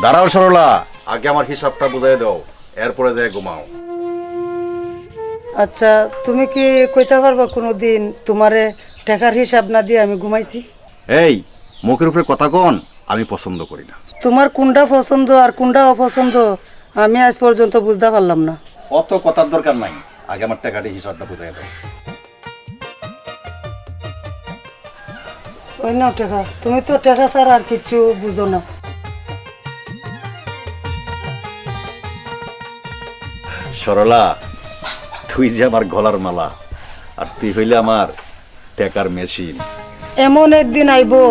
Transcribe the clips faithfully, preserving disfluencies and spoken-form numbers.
দাঁড়াও সরলা, আগে আমার হিসাবটা বুঝাই দাও, এরপরে যাই ঘুমাও। আচ্ছা, তুমি কি কইতা পারবা কুনুদিন তুমারে টেকার হিসাব না দিয়া আমি ঘুমাইছি? এই, মুখের উপরে কথা কন আমি পছন্দ করি না। তুমার কুনটা পছন্দ আর কুনটা অপছন্দ আমি আইজ পর্যন্ত বুঝতা পারলাম না। অত কথার দরকার নাই, আগে আমার টেকাটি হিসাবটা বুঝাই দাও। ওই নাও টেকা, তুমি তো টেকা ছাড়া আর কিচ্ছু বুঝো না। সরলা, তুই যে আমার গলার মালা, আর তুই হইলে আমার টেকার মেশিন। এমন একদিন আইবো,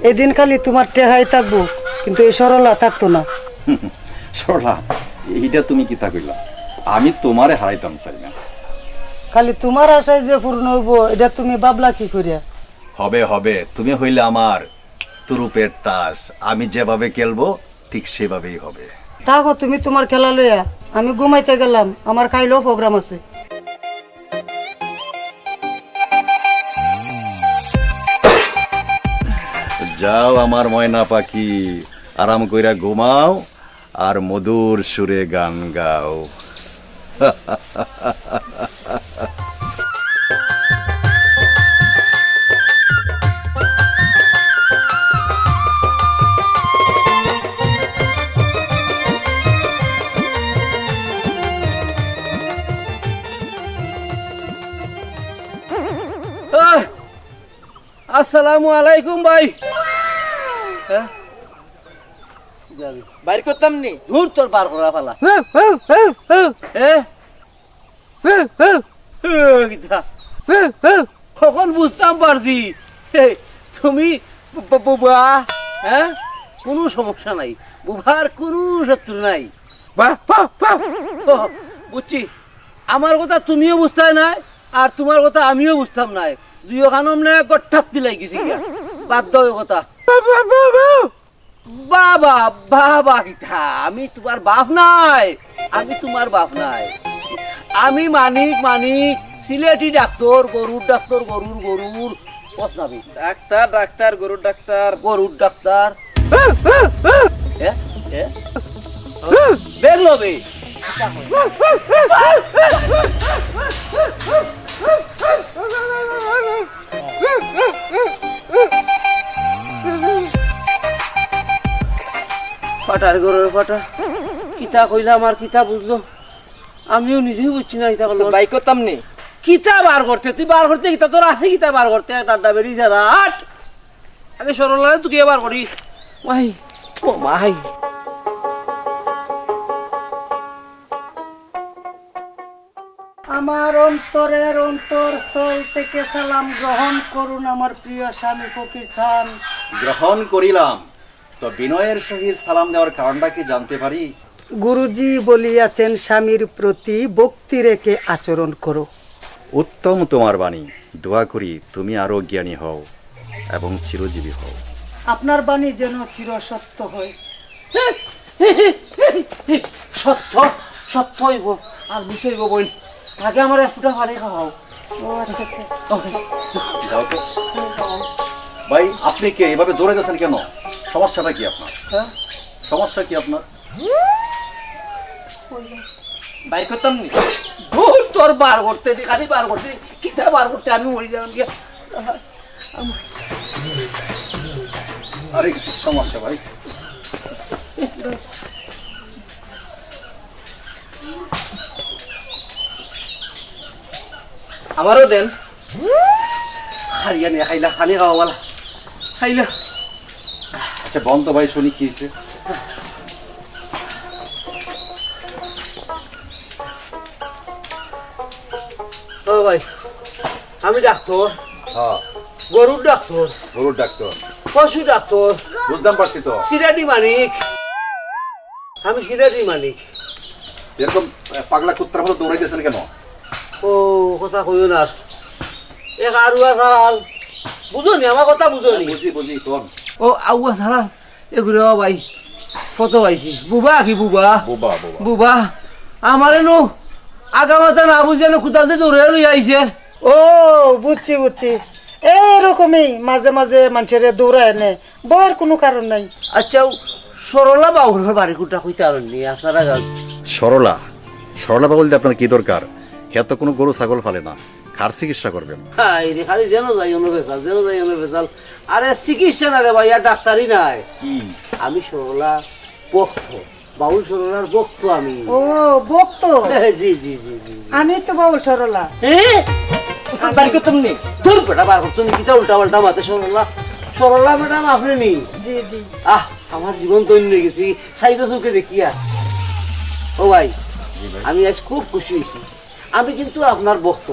এদিন খালি তুমার টেকাই থাকবো, কিন্তু এই সরলা থাকতো না। সরলা, এইটা তুমি কিতা কইলা? আমি তুমারে হারাইতাম চাই না। খালি তুমার আশায় যে পূর্ণ হইবো, এটা তুমি ভাবলা কি করিয়া? হবে, হবে, তুমি হইলে আমার তুরুপের তাস, আমি যেভাবে খেলবো ঠিক সেভাবেই হবে। থাকো তুমি তুমার খেলা লইয়া, আমি ঘুমাইতে গেলাম, আমার কাইলও প্রোগ্রাম আছে। যাও আমার ময়না পাখি, আরাম কইরা ঘুমাও আর মধুর সুরে গান গাও। আহ! আসসালামু আলাইকুম ভাই। হ্যাঁ? বাইর করতাম নি? ধুর, তোর বার করা ফালা। হ্যাঁ? এ, কিতা? অখন বুঝতাম পারছি। এ, তুমি ব-, ব-, বুবা, হ্যাঁ? কুনু সমস্যা নাই। বুবার কুনু শত্রু নাই। বাহ, বাহ, বাহ। ও, বুঝছি। আমার কথা তুমিও বুঝতায় নায়, আর তুমার কথা আমিও বুঝতাম নায়। দুইও কান অমনে গঠাত দিলাই গেছি গিয়া। বাদ দাও এই কথা। বাবা, বাবা, কিতা? আমি তুমার বাপ নায়, আমি তুমার বাপ নায়। আমি মানিক, মানিক, সিলেটি ডাক্তর, গরুর ডাক্তর, গরুর, গরুর। কস না বে? ডাক্তার, ডাক্তার, গরুর ডাক্তার। গরুর ডাক্তার। এ? এ? বেগলো বে। ফাটার ঘরর ফাটা। কিতা কইলাম আর কিতা বুঝলো? আমিও নিজেও বুঝছি না কিতা করলাম। বাইর করতাম নি। কিতা বার করতে? তুই বার করতে কিতা? তোর আছে কিতা বার করতে? এক ডান্ডা বেরিয়ে যা, আট। আগে সরলারে তুই কে বার করি? মাই, ও মাই। আমার অন্তরের অন্তরস্থল থেকে সালাম গ্রহণ করুন আমার প্রিয় স্বামী ফকির খান। গ্রহণ করিলাম। তো বিনয়ের সহিত সালাম দেওয়ার কারণটা কি জানতে পারি? গুরুজি বলিয়াছেন স্বামীর প্রতি ভক্তি রেখে আচরণ করো। উত্তম তোমার বাণী। দোয়া করি তুমি আরো জ্ঞানী হও এবং চিরজীবী হও। আপনার বাণী যেন চিরসত্য হয়। সত্য, সত্য অইবো, আর মিছা অইবো বইন। আগে আমার এক ফুটা পানি খাওয়াও। ও আচ্ছা, আচ্ছা। যাও তো। ভাই, আপনি কে এভাবে দৌড়াইতেছেন কেন? সমস্যাটা কি আপনার? হ্যাঁ? সমস্যা কি আপনার? বাইর করতাম নি। ধুর, তোর বার করতে দি, খালি বার করতে দি। কিতা বার করতে, আমি মরি যাইলাম গিয়া। আরে, সমস্যা ভাই। আমারও দেন। হারিয়া নিয়ে খাইলা, খালি খাওয়া বলা। খাইলা। আচ্ছা, বল তো ভাই, শুনি কি হয়েছে? ও ভাই, আমি ডাক্তার। হ্যাঁ। গরুর ডাক্তার। গরুর ডাক্তার। পশু ডাক্তার। বুঝতাম পারছি তো। সিরাটি মানিক। আমি সিরাটি মানিক। এরকম, আহ, পাগলা কুত্তার মতো দৌড়াইতেছেন কেন? ও, কথা কইও না। এক আউয়া ছাড়াল। বুঝো নি, আমার কথা বুঝো নি? বুঝি, বুঝি, কোন? ও, আউয়া ছাড়াল। এগুলো ভাই, কত পাইছি? বুবা কি বুবা? বুবা, বুবা। বুবা, আমারে নু আগা মাথা না বুঝে নু কুদাল দিয়ে দৌড়ে লই আইছে। ও, বুঝছি, বুঝছি। এইরকমই মাঝে মাঝে মানুষের দৌড়ায় নে, ভয়ের কোনো কারণ নাই। আচ্ছা, ও সরলা বাউলর বাড়ি কুনটা কইতা পারইন নি আপনারা? সরলা? সরলা বাউল দি আপনার কি দরকার? হে তো কুনু গরু ছাগল পালে না, কার চিকিৎসা করবেন? হায় রে, খালি যেন যাই অনো ভেজাল, যেন যাই অনো ভেজাল। আরে চিকিৎসা না রে ভাই, আর ডাক্তারি নায়। কি? আমি সরলা ভক্ত, বাউল সরলার ভক্ত আমি। ও, ভক্ত? জি, জি, জি, জি, জি। আমি তো বাউল সরলা। এ? আমি বার করতাম নি। দূর বেটা, বার করতাম নি, কিতা উল্টা পাল্টা মাতে সরলা। সরলা ম্যাডাম আপনি নি? জি, জি। আহ, আমার জীবন ধন্য অই গেছে, সাইডে চোখে দেখিয়া। ও ভাই, জি ভাই। আমি আজ খুব খুশি অইছি। আমি কিন্তু আপনার ভক্ত,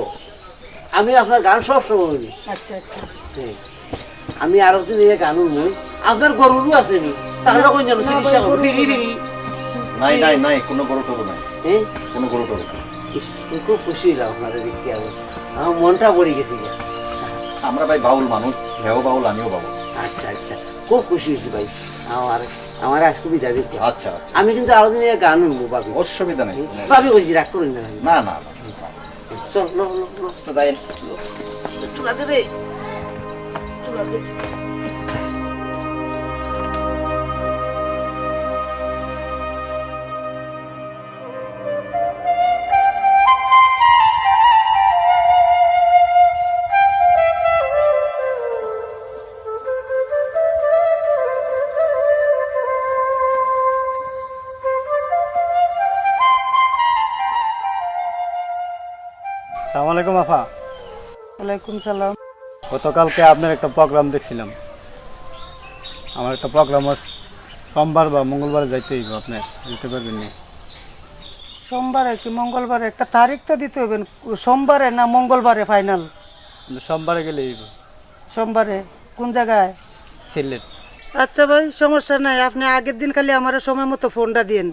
আমি আপনার গান সব সময় হুনি। আচ্ছা, আচ্ছা। হ্যাঁ। আমি আরো দিন এই গান হুনমু। আপনার গরুরও আছে নি? তাহলে না, কই যেন না চিকিৎসা ভাই, করবো? গরু ফিরি, ফিরি। নাই, নাই, নাই, কোনো গরু টরু নাই। হ্যাঁ? কোনো গরু টরু নাই। ইস, আমি খুব খুশি অইলাম আপনারে দেখিয়া। আমার মনটা ভরি গেছে গিয়া। আমরা ভাই বাউল মানুষ, হেও বাউল, আমিও বাউল। আচ্ছা, আচ্ছা, খুব খুশি অইছি ভাই। আমার, আমার আজ খুবই দাবি। আচ্ছা, আচ্ছা। আমি কিন্তু আরো দিন এই গান হুনমু, ভাবি। অসুবিধা নাই। ভাবি কইছি, রাগ করইন না। না, না, না। চল, লো, লো, লো। তো তাই একটু রাতে রে। একটু রাতে। সালাম আলাইকুম আফা। ওয়ালাইকুম সালাম। গতকালকে আপনার একটা প্রোগ্রাম দেখছিলাম। আমার একটা প্রোগ্রাম আছে, সোমবার বা মঙ্গলবারে যাইতে অইবো, আপনি দিতে পারবেন নি? সোমবারে কি মঙ্গলবারে? একটা তারিখ তো দিতে অইবো। সোমবারে না মঙ্গলবারে ফাইনাল? সোমবারে গেলে অইবো। সোমবারে? কোন জাগায়? সিলেট। আচ্ছা ভাই, সমস্যা নাই, আপনে আগের দিন খালি আমারে সময় মতো ফোনটা দিয়েন।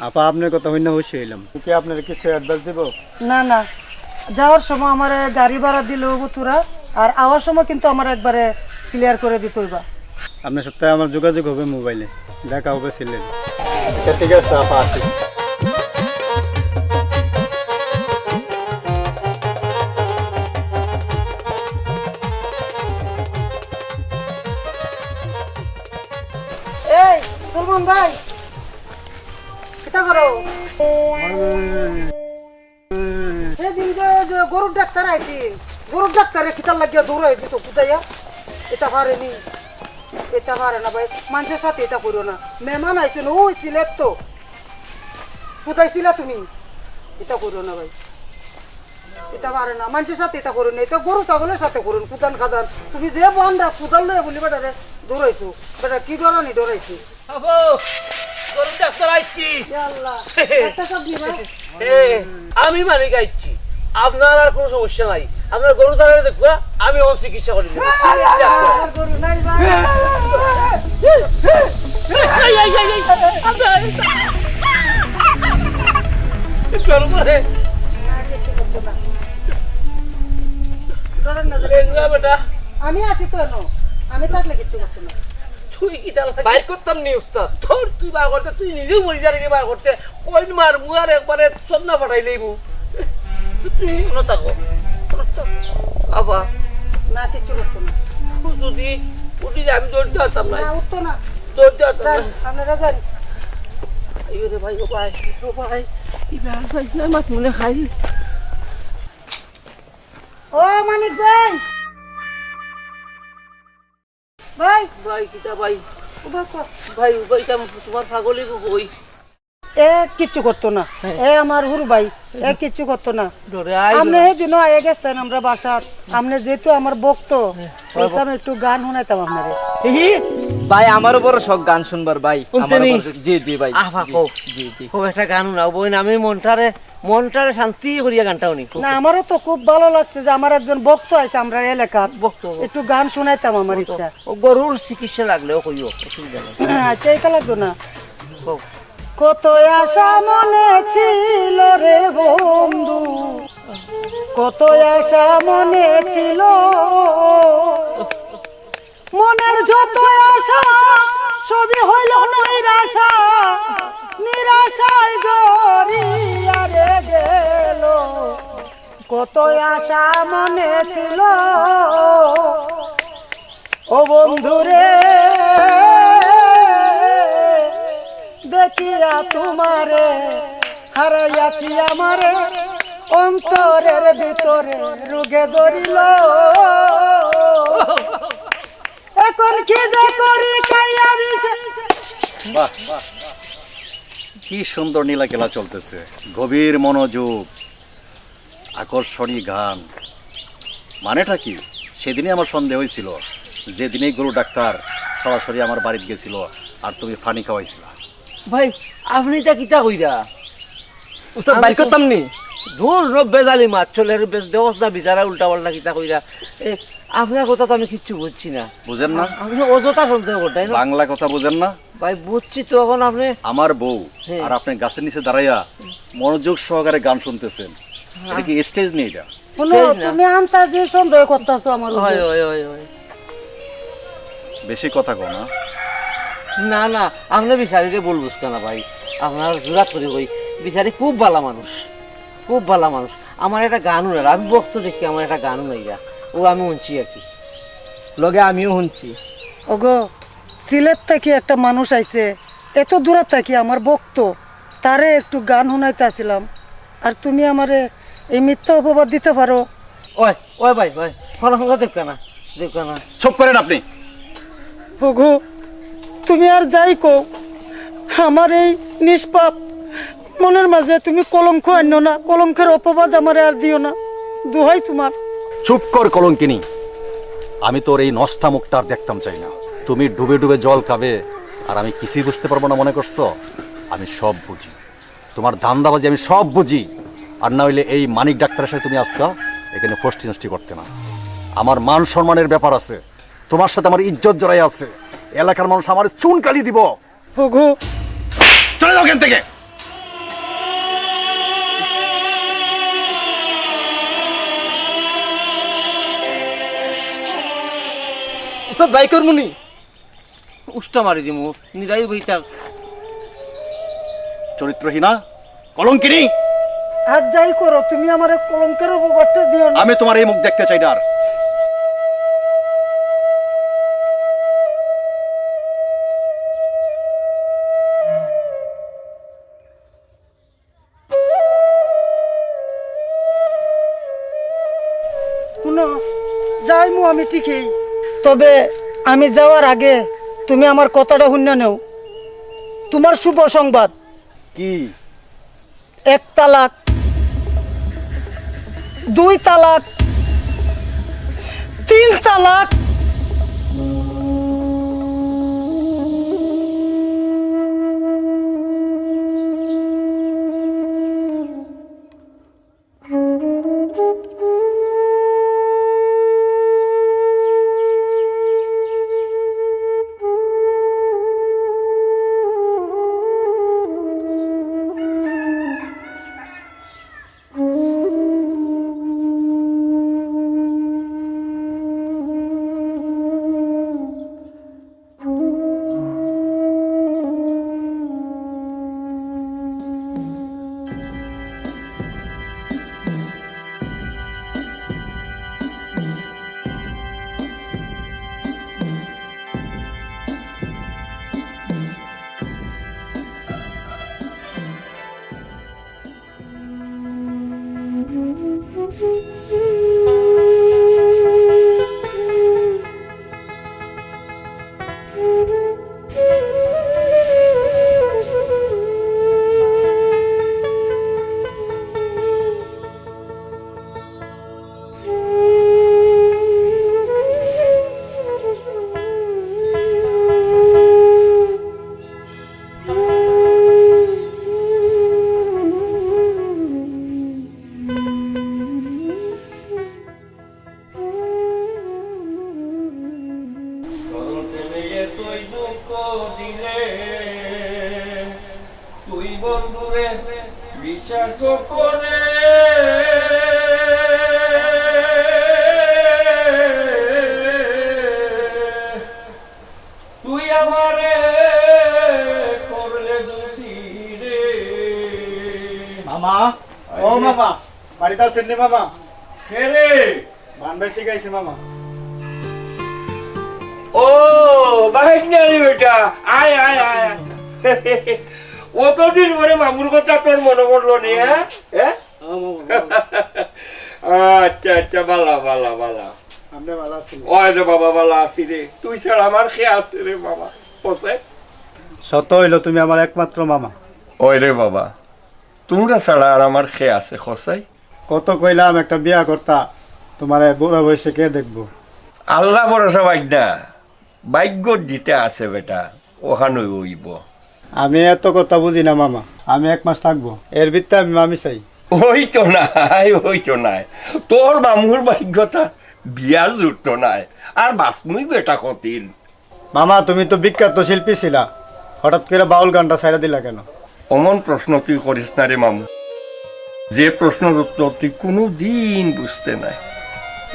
আপা, আপনার কথা হুনিয়া খুশি অইলাম। কি আপনারে কিছু অ্যাডভান্স দিব? না, না, যাওয়ার সময় আমারে গাড়ি ভাড়া দিলে অইবো থুড়া, আর আওয়ার সময় কিন্তু আমারে একবারে ক্লিয়ার করি দিতে অইবা। আপনার সাথে আমার যোগাযোগ হবে মোবাইলে, দেখা হবে সিলেটে। আচ্ছা, ঠিক আছে আপা, আসি। এই, সুলমান ভাই, কিতা করো? সেদিন যে, যে গরুর ডাক্তার আইছিল, গরুর ডাক্তারে কিতার লাগিয়া দৌড়াই দিত কুদাইয়া? ইতা পারে নি, ইতা পারে না ভাই, মানষর সাথে ইতা করিও না। মেহমান আইছইন, অউ সিলেট তো। কুদাইছিলা তুমি, ইতা করিও না ভাই। ইতা পারে না, মানষর সাথে ইতা করিও না, ইতা গরু ছাগলর সাথে করইন, কুদান খাদান। তুমি যে বান্দা কুদাল লইয়া বুলি বেটারে দৌড়াইছো, বেটা কি ডরানি ডরাইছে। আবো, গরুর ডাক্তার আইছি। ইয়া আল্লাহ, ডাক্তার সাব নি ভাই? এ, আমি মানিক আইছি। আপনার আর কোনো সমস্যা নাই। আপনার গরু তাড়ারে দেখবা, আমি অখন চিকিৎসা করি নিব। আমার গরু নাই ভাই। এই, এই, এই, এই, আপনার গরু করে। না, কিচ্ছু করতো না। ডরেন না, লেংড়া বেটা। আমি আছি তো এনো। আমি থাকলে কিচ্ছু করতো না। তুই কিতা লাগি? বাইর করতাম নি, উস্তাদ। তোর তুই বার করতে, তুই নিজেউ মরি যারে বার করতে। কইন মারমু আর একবারে সন্না ফাটাই লইমু। তুই অনো থাকো। অনো থাকো। বাবা। না, কিচ্ছু করতো না। ও যদি উঠি যায়, আমি দৌড় দিতাম না। না, উঠতো না। দৌড় দিতাম না। যান, আপনারা যান। আইও রে ভাই, ও ভাই, ও ভাই। ইবার যাইস না, মাছ মনে খাই। ও মানিক ভাই। ভাই। ভাই, কিতা ভাই? উবা কর। ভাই, উবা, ইতা তোমার পাগলি গো কই? এ কিচ্ছু করতো না। হ্যাঁ। এ আমার হুরু ভাই, এ কিচ্ছু করতো না। ডরে আই আপনে ডরে। হেদিনও আইয়া গেছইন আমরার বাসাত। আপনে যেহেতু আমার ভক্ত, হ্যাঁ। কইছিলাম একটু গান হুনাইতাম আপনারে। হি হি। ভাই, আমারও বড় শখ গান শুনবার ভাই। শুনতে আমারও নি? বড় শখ। জি, জি ভাই। আফা, জি, কও। জি, জি। কও একটা গান হুনাও, বইন, আমি মনটারে মনটারে শান্তি করিয়া গানটা হুনি। না, আমারও তো খুব ভালো লাগছে যে আমার একজন ভক্ত আইছে আমরার এলাকাত। ভক্ত, ভক্ত। একটু গান হুনাইতাম আমার ভক্ত। ইচ্ছা। ও গরুর চিকিৎসা লাগলেও কইও, অসুবিধা নাই। আচ্ছা, ইটা লাগতো না। কও। কত আশা মনে ছিল রে বন্ধু, কত আশা মনে ছিল, মনের যত আশা সবই হইল নিরাশা, নিরাশায় জড়িয়া রে গেল। কত আশা মনে ছিল ও বন্ধু রে, আছি আমার অন্তরের ভিতরে রোগে ধরিল। এখন কি যে করি খাইয়া বিষে। বাহ, কি সুন্দর নীলা খেলা চলতেছে, গভীর মনোযোগ, আকর্ষণীয় গান। মানেটা কি? সেদিনই আমার সন্দেহ হয়েছিল, যেদিনই গরু ডাক্তার সরাসরি আমার বাড়িত গেছিল আর তুমি পানি খাওয়াইছিলা। ভাই, আপনি ইতা কিতা কইরা? উস্তাদ, আমি বাইর তো করতাম নি। দূর, রব বেজালি মাত চলে, বেশ দেওস না বিচারা উল্টা পাল্টা কিতা কইরা। এ, আপনার কথা তো আমি কিচ্ছু বুঝছি না। বুঝেন না? আপনি অযথা সন্দেহ করতেন, না? বাংলা কথা বুঝেন না? ভাই, বুঝছি তো, এখন আপনি আমার বউ হ্যাঁ। আর আপনি গাছের নিচে দাঁড়াইয়া মনোযোগ সহকারে গান শুনতেছেন, হ্যাঁ। এটা কি স্টেজ নেই এটা? হুনো, স্টেজ না। তুমি আন্তাজে সন্দেহ করতেছো আমার উপরে। হয়, হয়, হয়, হয়। বেশি কথা কও না। না, না, আপনি বিচারিরে ভুল বুঝতা না ভাই। আপনার জুরাত করি কই, বিচারি খুব ভালা মানুষ, খুব ভালা মানুষ। আমার একটা গান হুনার, আমি বক্ত দেখি আমার একটা গান হুনাইরা, ও আমি হুনছি আর কি। লগে আমিও হুনছি। ওগো, সিলেট থাকি একটা মানুষ আইছে, এত দূরে থাকি আমার বক্ত, তারে একটু গান হুনাইতে আসিলাম, আর তুমি আমারে এই মিথ্যা অপবাদ দিতে পারো? ওই, ওই ভাই, ভাই, ফলাফল দেখবে না, দেখবে না। চুপ করেন আপনি। ওগো, তুমি আর যাই কও, আমার এই নিষ্পাপ মনের মাঝে তুমি কলঙ্ক আনো না, কলঙ্কের অপবাদ আমারে আর দিও না, দোহাই তোমার। চুপ কর কলঙ্কিনী, আমি তোর এই নষ্টা মুখটা আর দেখতাম চাই না। তুমি ডুবে ডুবে জল খাবে আর আমি কিছুই বুঝতে পারবো না মনে করছো? আমি সব বুঝি, তোমার ধান্দাবাজি আমি সব বুঝি। আর না হইলে এই মানিক ডাক্তারের সাথে তুমি আজকা এখানে ফষ্টি নষ্টি করতে না। আমার মান সম্মানের ব্যাপার আছে, তোমার সাথে আমার ইজ্জত জড়াই আছে। এলাকার মানুষ আমার চুনকালি দিব। ওগো। চলে যাও এখান থেকে। উস্তাদ, ভাই করমুনি। উষ্টা মারি দিমু, নিরাই বইতা। চরিত্রহীনা, কলঙ্কিনী। আর যাই করো, তুমি আমারে কলঙ্কের অপবাদটা দিও না। আমি তোমার এই মুখ দেখতে চাই না আর। হুনো, যাইমু আমি ঠিকই, তবে আমি যাওয়ার আগে তুমি আমার কথাটা হুনিয়া নেও। তোমার শুভ সংবাদ। কি? এক তালাক, দুই তালাক, তিন তালাক। সরল প্রেমে তুই দুঃখ দিলে, তুই বন্ধুরে বিশ্বাস করে, তুই আমারে করলে দোষী রে। মামা, ও মামা, বাড়িত আছইন নি মামা? কে রে? মান ভাই ঠিক আছে মামা। ও, ভাই নারে বেটা, আয়, আয়, আয়, আয়। অতদিন পরে মামুর কথা তোর মনো পড়লো নি, হ্যাঁ? হ্যাঁ? আচ্ছা, আচ্ছা, বালা, বালা, বালা। আপনি ভালা আছেন? ওই রে বাবা, বালা আছি রে। তুই ছাড়া আমার কে আছে রে বাবা? কছাই? সত্য অইলো, তুমি আমার একমাত্র মামা। ওই রে বাবা, তুমরা ছাড়া আর আমার কে আছে, কছাই? কত কইলাম একটা বিয়া করতা, তুমারে বুড়া বয়সে কে দেখবো? আল্লা ভরসা ভাইগ্না, ভাইগ্যত যেতা আছে বেটা, অখানউ অইবো। আমি এত কথা বুঝি না মামা, আমি এক মাস থাকবো, এর ভিতরে আমি মামি চাই। অইতো নায়, অইতো নায়, তোর মামুর ভাইগ্যতা বিয়ার জুটতো নায়, আর বাচমুই বেটা কতিন। মামা, তুমি তো বিখ্যাত শিল্পী ছিলা, হঠাৎ করি বাউল গানটা ছাইড়া দিলা কেনে? অমন প্রশ্ন তুই করিস না রে মামু, যে প্রশ্নর উত্তর তুই কুনুদিন বুঝতে নায়।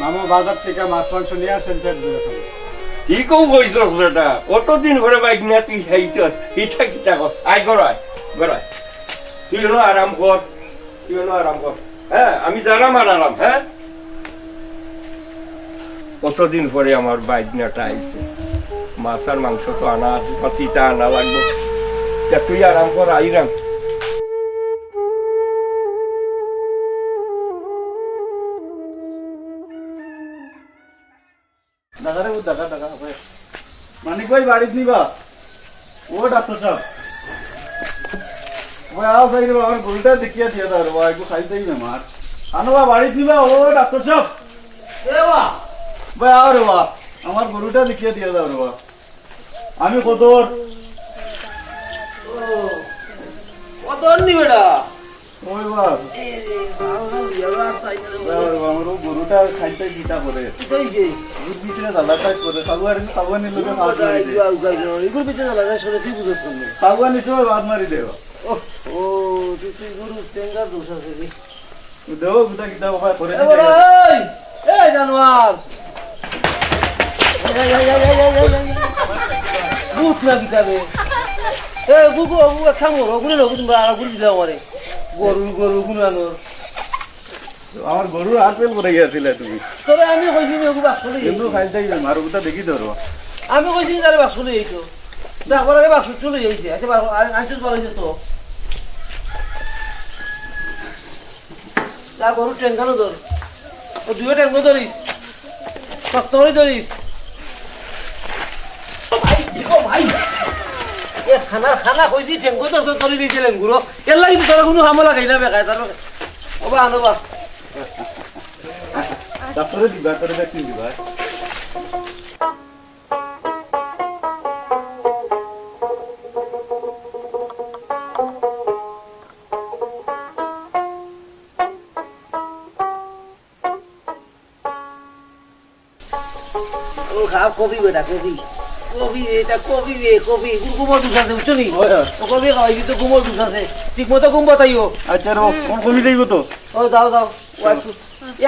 মামু, বাজার থাকি মাছ মাংস নিয়া আসেন, পেট ভরে খাবো। ঠিকউ কইছস বেটা, অতদিন পরে ভাইগ্না তুই খাইছস, ইটা কিতা কর? আয় ঘরো আয়, ঘরো আয়। তুই অনো আরাম কর, তুই অনো আরাম কর। হ্যাঁ, আমি যারাম আর আরাম, হ্যাঁ? কতদিন পরে আমার ভাইগ্নাটা আইছে। মাছ আর মাংস তো আনা আছে, পাতিটা আনা লাগবো। তে তুই আরাম কর, আইরাম। দেখা রে, ও দেখা, দেখা, ওই। মানিক ভাই, বাড়িত নিবা? ও ডাক্তার সাব। ভাই, আও ভাই রে, আমার গরুটা দেখিয়া দিয়া দাও রে ভাই, একটু খাইতেই না মার। আনো বা, বাড়িত নিবা? ও ডাক্তার সাব। এ বা। ভাই, আও রে বা, আমার গরুটা দেখিয়া দিয়া দাও রে বা। আমি কদর। ও, কদর নি বেটা? ওই বাপ। এই রে, বাবা, ইয়ালা সাইডে বাবা, বাবা, আমার ও গরুটা খাইতে দিতা করে। কিতা অইছে? এর ভিতরে জ্বালাটা করে, সাবুয়ানি, সাবুয়ানির লগে মাছ মারি দে। ইগুর ভিতরে জ্বালাটা করে, তুই বুঝছ না। সাবুয়ানি সব মাছ মারি দে। ও, ও, তুই, তুই গরু টেঙ্গার দোষ আছে রে। দেও, গুতা কিতা বাবা করে এ দিতে। বড়, এই, এই জানোয়ার। এই, এই, এই। ভূত না কিতা বে? এ, গু, গু, গু, একটা মরো, গুনে লোক তোমরা আর গুলি দিলাও আমারে। গরু, গরু, গুনানোর। আমার গরুর হাত ফেল করে গেছিলে তুমি। তবে আমি কইছি নি, ওগু বাক্স লই কিন্তু আইছি। খাইতে মারো, গুতা দেখি ধরো। আমি কইছি নি, তারে বাক্স লই আইছো। দেখবার আগে বাক্স চলে যাইছে। আচ্ছা, বাক্স, আ-, আনছস ভালা অইছে তো। যা, গরুর ঠেঙ্গানো ধর। ও দুইও ঠেঙ্গো ধরিস। শক্ত করি ধরিস। ও ভাই, ও ভাই। এ খানা, খানা কইছি, ঠেঙ্গো ধর, ধর, ধরি দিয়েছিলেন গুরু। এর লাগি তো তোরা কোনো হামলা খাই না বেকায়, তার ও বা, আনো বা। ডাক্তারে দিবা, ডাক্তারে ভ্যাকসিন দিবা। ও, খাও কফি বেটা, কফি। কফি, এটা কফি রে, কফি। ঘুমর দোষ আছে, বুঝছো নি? হয়, হয়। ও কফি খাওয়াই দিতে ঘুমর দোষ আছে। ঠিক মতো ঘুম পাতাইও। আচ্ছা রে, কোন কফি দেইব তো? ও, দাও, দাও। ও একটু,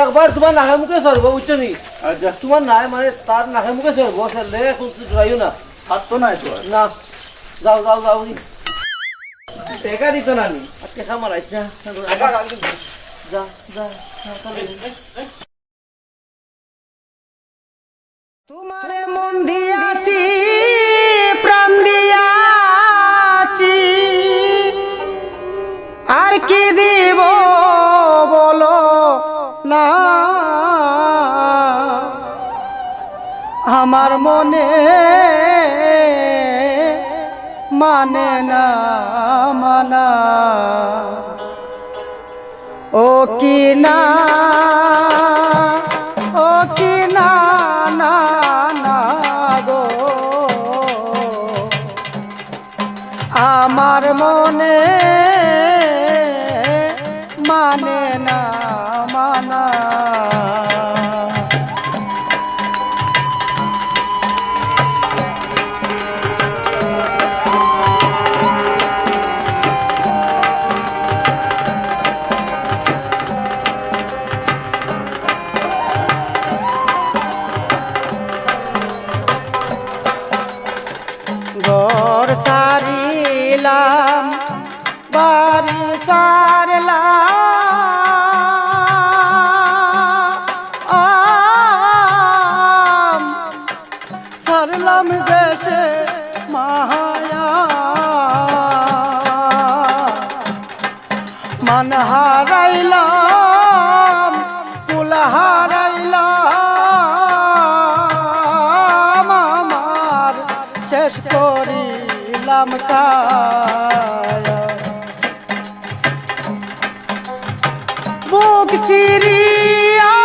একবার তোমার নাকে মুখে সরবো, বুঝছো নি? আচ্ছা। তোমার নাই, মানে, তার নাকে মুখে সরবো, সরলে এখন তো ডরাইও না। হাত তো নাই তো আর। না। যাও, যাও, যাও। টেকা দিত না নি। আর টেকা মারাইছ না। যা, যা, যা, যা। তোমারে মন দিয়াছি, প্রাণ দিয়াছি, আর কি দিব বলো না, আমার মনে মানে না মানা। ও কি না, ও কি না, না, না গো, আমার মনে মানে না মানা। ঘর সারিলাম, বাড়ি সারলাম, সারলাম দেশে মায়া। হারাইলাম, কুল হারাইলাম, আমার শেষ করিলাম কায়া। বুক চিরিয়া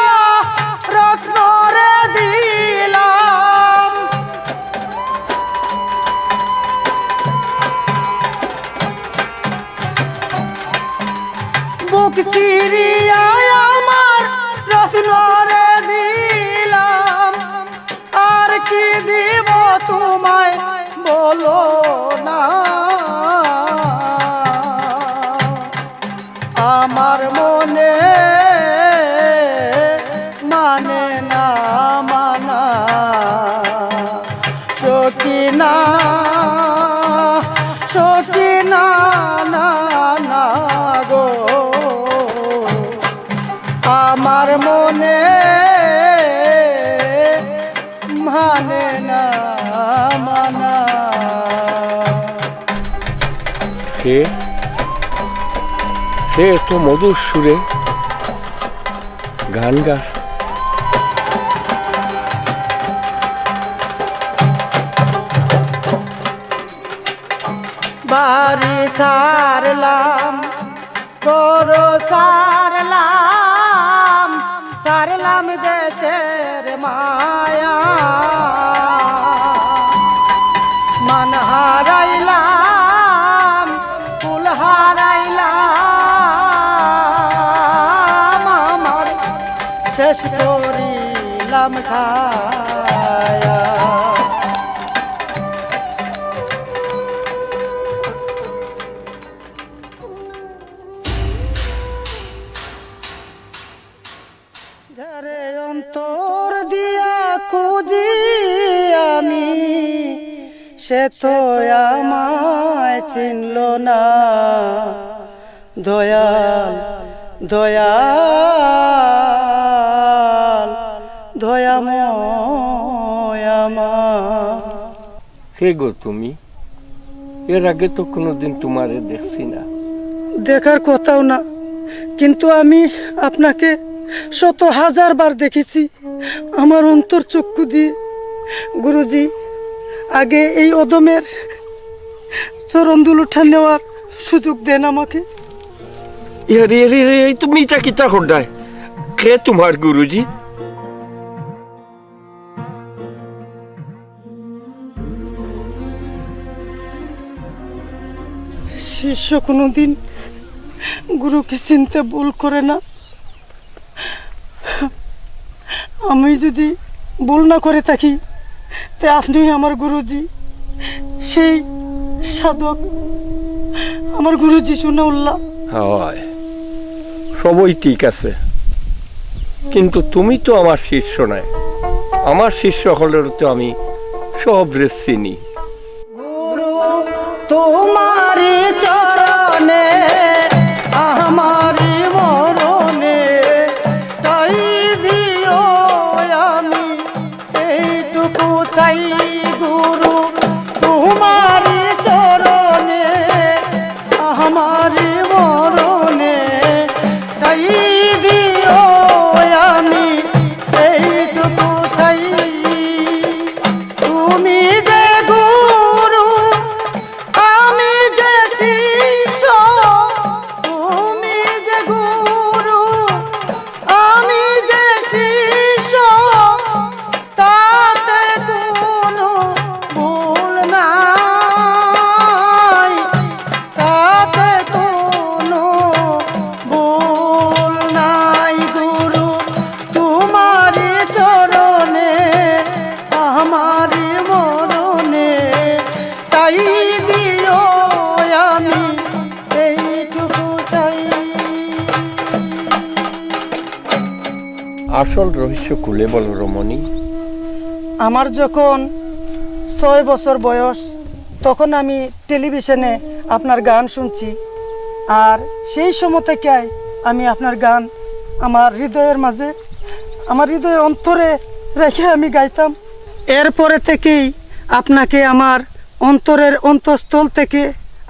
রত্নরে দিলাম, বুক চিরিয়া আমার রত্নরে দিলাম। আর কি দিব তোমায় বলো না, আমার মনে মানে না মানা। সখিনা, সখিনা, না, না গো, আমার মনে মানে না মানা। কে, কে এত মধুর সুরে গান গায়? বাড়ি ছাড়লাম, ঘর ছাড়লাম, ছাড়লাম দেশের মায়া। মান হারাইলাম, কুল হারাইলাম, আমার শেষ করিলাম কায়া। যারে অন্তর দিয়া খুঁজি আমি, সে তো আমায় চিনল না। দয়াল, দয়াল, দয়াময় আমার। কে গো তুমি? এর আগে তো কোনোদিন তোমারে দেখছি না। দেখার কথাও না, কিন্তু আমি আপনাকে শত হাজার বার দেখেছি আমার অন্তর চক্ষু দিয়ে। গুরুজি, আগে এই অধমের চরণ ধুলোটা নেওয়ার সুযোগ দেন আমাকে। এরে, এরে, এরে, এই তুমি ইটা কিতা কররায়? কে তোমার গুরুজি? শিষ্য কোনোদিন গুরুকে চিনতে ভুল করে না। আমি যদি ভুল না করে থাকি, তে আপনি আমার গুরুজি, সেই সাধক, আমার গুরুজি সুনাউল্লাহ। হয়, সবই ঠিক আছে, কিন্তু তুমি তো আমার শিষ্য নয়। আমার শিষ্য হলেও তো আমি সব রেস চিনি। গুরু, তোমারি চরণে আমারি মরণে, তাই দিও আমি এইটুকু চাই। গুরু, তোমারি চরণে আমারি মরণে, তাই দিও আমি এইটুকু চাই। তুমি যে গুরু, আমি যে শিষ্য, তুমি যে গুরু, আমি যে শিষ্য, তাতে কোনো ভুল নাই, তাতে কোনো ভুল নাই। গুরু, তোমারি চরণে আমারি মরণে, তাই দিও আমি এইটুকু চাই। আসল রহস্য খুলে বলো রমণী। আমার যখন ছয় বছর বয়স, তখন আমি টেলিভিশনে আপনার গান শুনছি, আর সেই সময় থেকে আমি আপনার গান আমার হৃদয়ের মাঝে, আমার হৃদয়ের অন্তরে রেখে আমি গাইতাম। এরপরে থেকেই আপনাকে আমার অন্তরের অন্তঃস্থল থেকে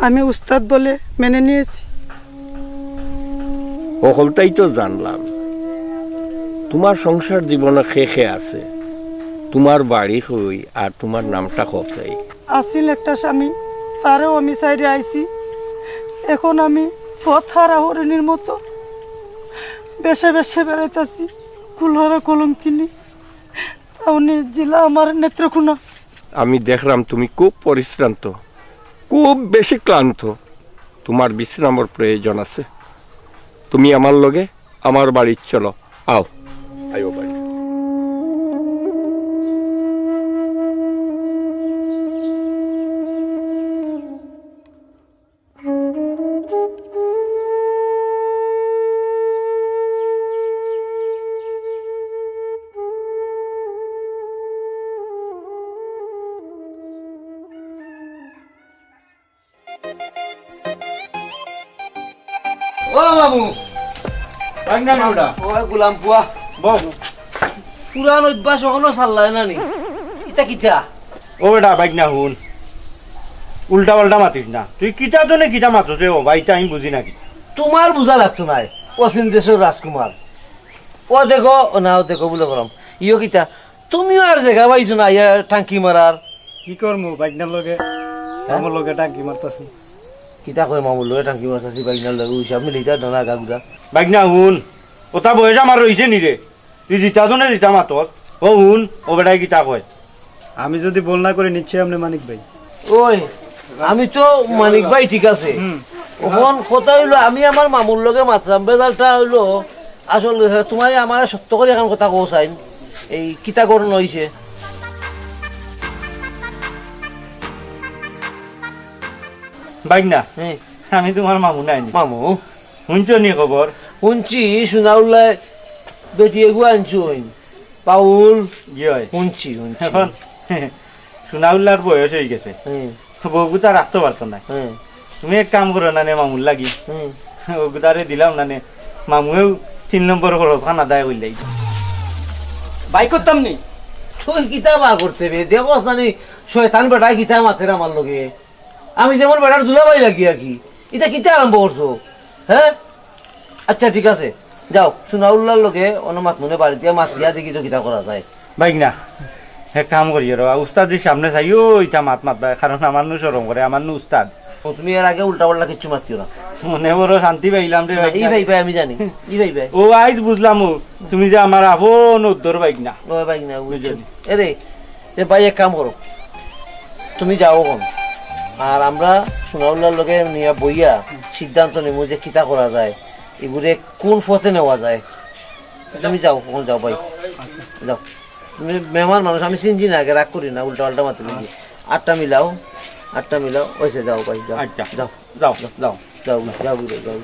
আমি উস্তাদ বলে মেনে নিয়েছি। অকলতাই তো জানলাম, তুমার সংসার জীবনো কে কে আছে, তুমার বাড়ি কই, আর তুমার নামটা কও চাই। আছিল একটা স্বামী, তারেও আমি ছাইড়া আইছি। এখন আমি পথহারা হরিণীর মতো বেশে বেশে বেড়াইতাছি, কুলহারা কলঙ্কিনী। তাও নিজ জিলা আমার নেত্রকোনা। আমি দেখরাম তুমি খুব পরিশ্রান্ত, খুব বেশি ক্লান্ত। তুমার বিশ্রামর প্রয়োজন আছে। তুমি আমার লগে আমার বাড়িত চলো। আও। আইও ভাই। ও মামু, ভাইগনা নি ওটা? ও গোলাম পুয়া। বউ। পুরান অভ্যাস অখনো ছাড়লায় না নি? ইটা কিতা? ও বেটা, ভাইগনা হুন, উল্টা পাল্টা মাতিস না। তুই কিতা জনে কিতা মাতস রে? ও ভাই, ইটা আমি বুঝি না কিতা। তুমার বুঝা লাগতো নায়, অচিন দেশর রাজকুমার। ও দেখো, ও না, ও দেখো, বুলে গরম। ইও কিতা? তুমিও আর জাগা পাইছো না, আইয়া টাঙ্কি মারার। কি করমু, ভাইগনার লগে, হ্যাঁ? মামুর লগে টাঙ্কি মারতাছি। কিতা কয়, মামুর লগে টাঙ্কি মারতাছি, ভাইগনার লগে, হিসাব মিলিতা না, না, গাগুদা। ভাইগনা হুন, ওটা বয়স আমার রইছে নি রে? তুই জিতা জনে জিতা মাতস। ও হুন, ও বেটায় কিতা কয়? আমি যদি ভুল না করি, নিশ্চয়ই আপনি মানিক ভাই। ওই, আমি তো মানিক ভাই, ঠিক আছে। হুম। অখন কথা অইলো, আমি আমার মামুর লগে মাতরাম, বেজালটা অইলো, আসলে তুমারে আমারে সত্য করি একখান কথা কও চাইন, এই কিতা ঘটনা অইছে? ভাইগনা, হুম। আমি তুমার মামু নায় নি? মামু? হুনছো নি খবর? হুনছি, সোনাউল্লায় বেটি এগু আনছইন। পাউল। জি অয়। হুনছি, হুনছি। অখন সোনাউল্লার বয়স অইগেছে। হুম। বউগুতা রাখতো পারতো নায়। হুম। তুমি এক কাম করো না নে মামুর লাগি। হুম। অগুতারে দিলাও না নে। মামুয়েও তিন নম্বর খরচখান আদায় করিলাই। বাই করতাম নি। তুই কিতা বা করতে বে? দেখোস না নি, শয়তান বেটায় কিতা মাতের আমার লগে। আমি যেমন বেটার দুলাভাই লাগি আর কি। ইটা কিতা আরম্ভ করছো? হ্যাঁ? আচ্ছা, ঠিক আছে, যাও, সোনাউল্লার লগে অনো মাতমুনে বাড়িত গিয়া মাতিয়া দেখি তো কিতা করা যায়। ভাইগনা, এক কাম করিও রে, উস্তাদির সামনে চাইও ইতা মাত মাতবায়, কারণ আমার নু শরম করে, আমার নু উস্তাদ। ও, তুমি এর আগে উল্টা পাল্টা কিচ্ছু মাতিও না। মনে বড় শান্তি পাইলাম রে না, ভাইগনা। ই ভাই ভাই, আমি জানি, ই ভাই ভাই। ও, আইজ বুঝলাম, ও তুমি যে আমার আপন উদ্দর ভাইগনা। ও ভাইগনা, বুঝছো নি? এরে, এ ভাই, এক কাম করো, তুমি যাও অখন, আর আমরা সোনাউল্লার লগে নিয়া বইয়া সিদ্ধান্ত নিমু যে কিতা করা যায়, ইগুরে কোন পথে নেওয়া যায়। তুমি যাও, অখন যাও ভাই, যাও। তুমি মেহমান মানুষ, আমি চিনছি না, আগে রাগ করি না, উল্টা পাল্টা মাতি লিখি। আটটা মিলাও, আটটা মিলাও, অইছে, যাও ভাই, যাও, আচ্ছা। যাও, যাও, যাও। যাও, যাও রে, যাও।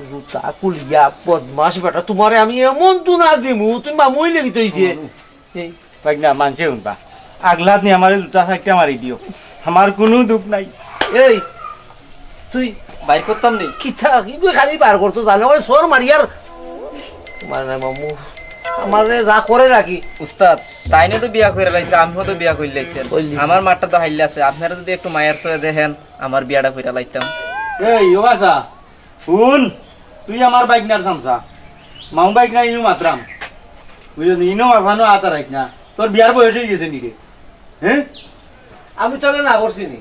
জুতা খুলিয়া বদমাশ বেটা, তুমারে আমি এমন দুনা দিমু, তুমি মামুই লেগি তৈছে। এই। ভাইগনা, মানষে হুনবা। আগলাত নি আমারে জুতা চাইরটা মারি দিও। আমার কুনু দুখ নাই। এই, তুই বাইর করতাম নি। কিতা, কি কই খালি বার করতো জানো? ওই সর মারিয়ার। মারে না মামু, আমারে যা করে রাখি। উস্তাদ, তাইনে তো বিয়া করি লাইছে, আমিও তো বিয়া করি লাইছি। কইলি। আমার মাঠটা তো হাইলে আছে, আপনারা যদি একটু মায়ার ছয়ে দেখেন, আমার বিয়াটা কইরা লাইতাম। এই, ও বাসা, হুন, তুই আমার ভাইগনার চামচা, মামু ভাইগনা ইনু মাতরাম, বুঝলি? ইনু মাথানো আতা রাখ না, তোর বিয়ার বয়স অইগেছে নি রে? হ্যাঁ? আমি তোরে না করছি নি,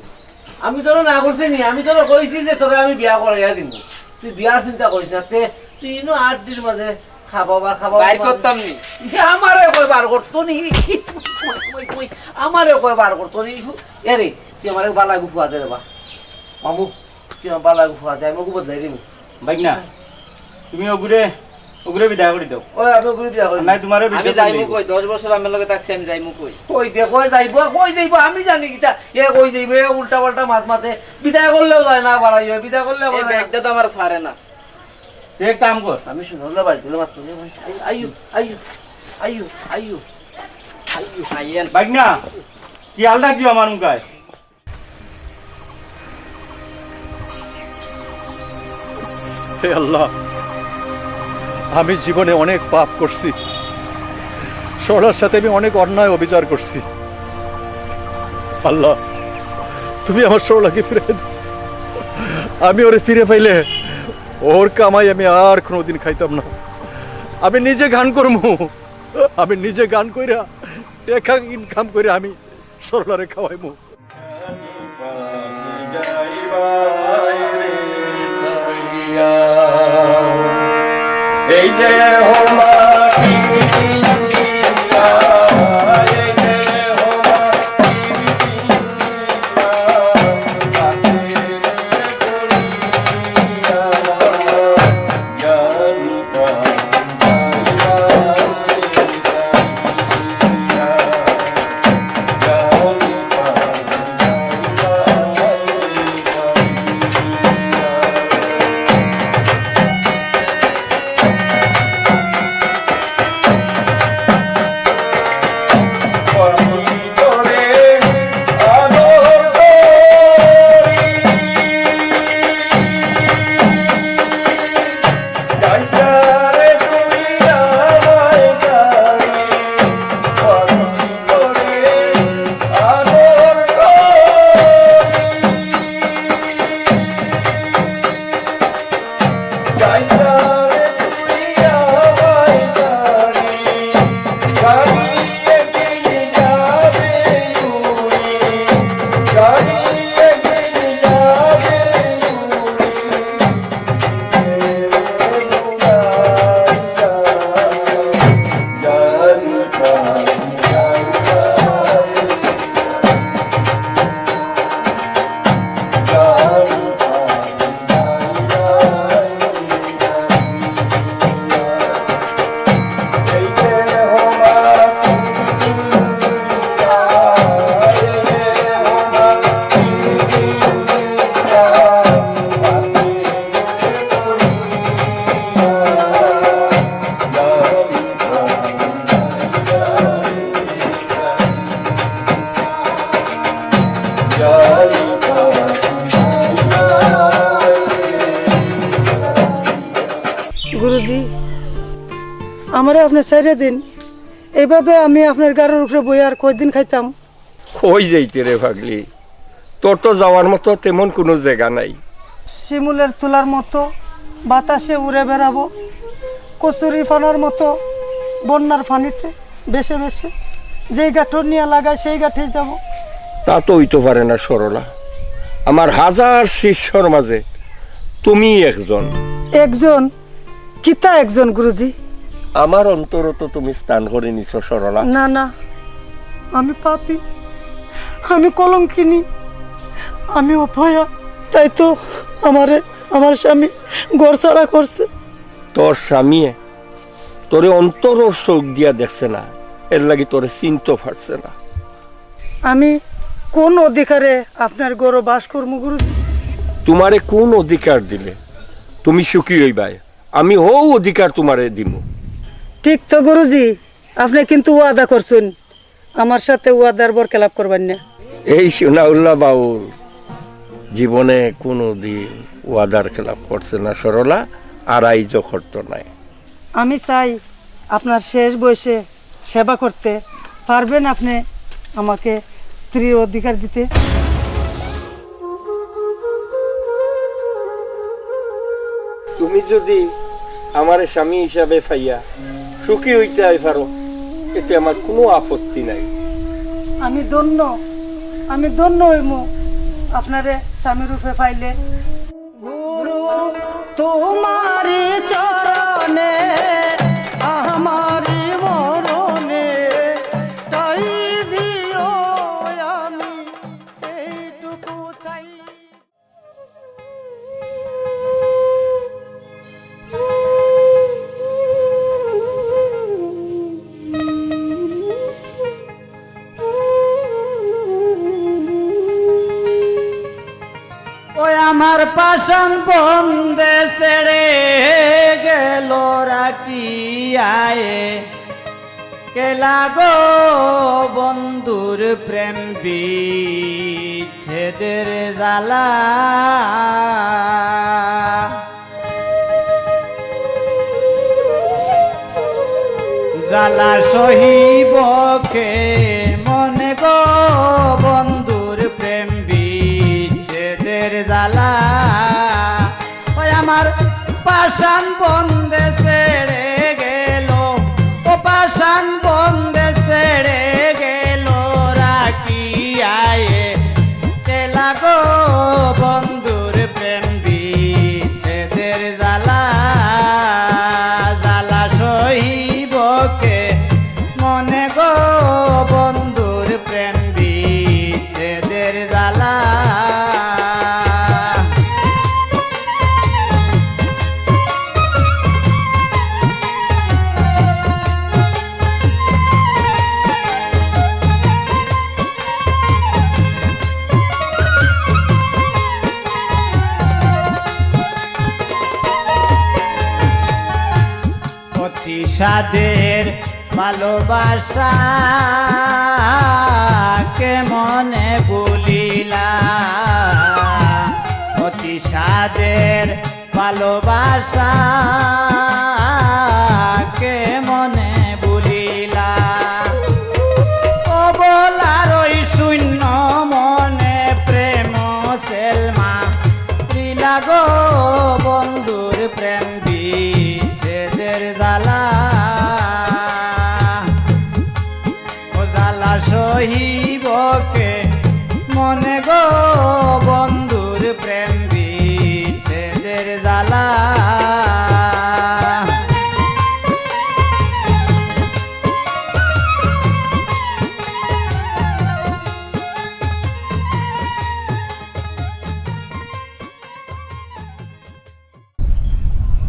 আমি তোরে না করছি নি, আমি তোরে কইছি যে তোরে আমি বিয়া করাইয়া দিমু, তুই বিয়ার চিন্তা করিস না, তে তুই ইনু আট দিন মাঝে খাবা বা খাবা বাইর মাঝে করতাম নি। ইয়ে আমারে কয় বার করতো নি, ওই, ওই, ওই, আমারে কয় বার করতো নি, এরে, তুই আমারে বালা গু ফুয়া দে রে বা, মামু। তুই আমার বালা ফুয়া দে, আমি ওকে বদলাই দিমু। ভাইগনা, তুমি ওগুরে, ওগুরে বিদায় করি দাও। ওই, আমি ওগুরে বিদায় করি নাই, দিমু। তুমারে আমি বিদায় যাইমু করি কই? দশ বছর আমার লগে থাকছে, আমি যাইমু কই? কই দে, কই যাইবো, কই যাইবো, আমি জানি কিতা? এ কই যাইবো, এ উল্টা পাল্টা মাত মাতে। বিদায় করলেও যায় না, বাড়াই হয়, বিদায় করলেও এই যায় না। ব্যাগটা তো আমার ছাড়ে না। এক কাম কর। আমি শুনলাম না, বাড়ি তুলে মাত তুলে, ভাই। আইও, আইও, আইও, আইও, আইও। আইয়েন। ভাইগনা, কি হাল রাখিও আমার মুখায়? হে আল্লাহ, আমি জীবনে অনেক পাপ করছি, সরলার সাথে আমি অনেক অন্যায় অবিচার করছি। আল্লাহ, তুমি আমার সরলাকে ফিরে দাও। আমি ওরে ফিরে পাইলে ওর কামাই আমি আর কোনোদিন খাইতাম না। আমি নিজে গান করমু, আমি নিজে গান কইরা টেকা ইনকাম কইরা আমি সরলারে খাওয়াইমু। এই যে গুরুজি, আমারে আপনে ছাইড়া দিন। এইভাবে আমি আপনার গাড়ির উপরে বইয়া আর কয়দিন খাইতাম? কই যাইতে রে পাগলি? তোর তো যাওয়ার মতো তেমন কুনু জাগা নাই। শিমুলের তুলার মতো বাতাসে উড়ে বেড়াবো, কচুরি পানার মতো বন্যার পানিতে ভেসে ভেসে যেই গাঁঠর নিয়া লাগায় সেই গাঁঠেই যাব। তা তো অইতো পারে না সরলা। আমার হাজার শিষ্যর মাঝে তুমি একজন। একজন? কিতা একজন গুরুজি? আমার অন্তরো তো তুমি স্থান করে নিছো সরলা। না, না, আমি পাপী, আমি কলঙ্কিনী, আমি অপয়া। তাই তো আমারে আমার স্বামী ঘর ছাড়া করছে। তোর স্বামীয়ে তোরে অন্তরর চোখ দিয়া দেখছে না, এর লাগি তোরে চিনতো পারছে না। আমি কোন অধিকারে আপনার ঘরো বাস করমু গুরুজি? তোমারে কোন অধিকার দিলে তুমি সুখী হইবায়? আমি হউ অধিকার তোমারে দিমু। ঠিক তো গুরুজি, আপনি কিন্তু ওয়াদা করছেন আমার সাথে ওয়াদার বরখেলাপ করবেন না। এই সোনাউল্লাহ বাউল জীবনে কোনোদিন ওয়াদার খেলাপ করছে না সরলা, আর আইজও করতো নায়। আমি চাই আপনার শেষ বয়সে সেবা করতে। পারবেন আপনি আমাকে স্ত্রীর অধিকার দিতে? তুমি যদি আমারে স্বামী হিসাবে পাইয়া সুখী হইতে আই পারো, এতে আমার কোনো আপত্তি নাই। আমি ধন্য, আমি ধন্য হইমু আপনারে স্বামী রূপে পাইলে। গুরু, তোমারি চরণে আমারি মরণে চাই দিও আমি এইটুকু চাই। ওই আমার পাষাণ বন্দে ছেড়ে গেল রাখিয়ায়, কেলা গো বন্ধুর প্রেম বিচ্ছেদের জ্বালা। জ্বালা সহিব কে মনে গো বন্ধুর প্রেম বিচ্ছেদের জ্বালা। ওই আমার পাষাণ বন্দে ছেড়ে গেল, ও পাষাণ বন্দে ছেড়ে গেল, রাখিয়া এ চেলা গো বন্ধুর প্রেম বিচ্ছেদের জ্বালা, জ্বালা সহিব কে মনে গো বন্ধুর প্রেম বিচ্ছেদের জ্বালা। অতি সাধের ভালোবাসা কেমনে ভুলিলা, অতি সাধের ভালোবাসা কেমনে ভুলিলা। অবলার ওই শূন্য মনে প্রেম সেলমা দিলা গো বন্ধুর প্রেম বিচ্ছেদের জ্বালা। ও জ্বালা সহিব কে মনে গো বন্ধুর প্রেম বিচ্ছেদের জ্বালা।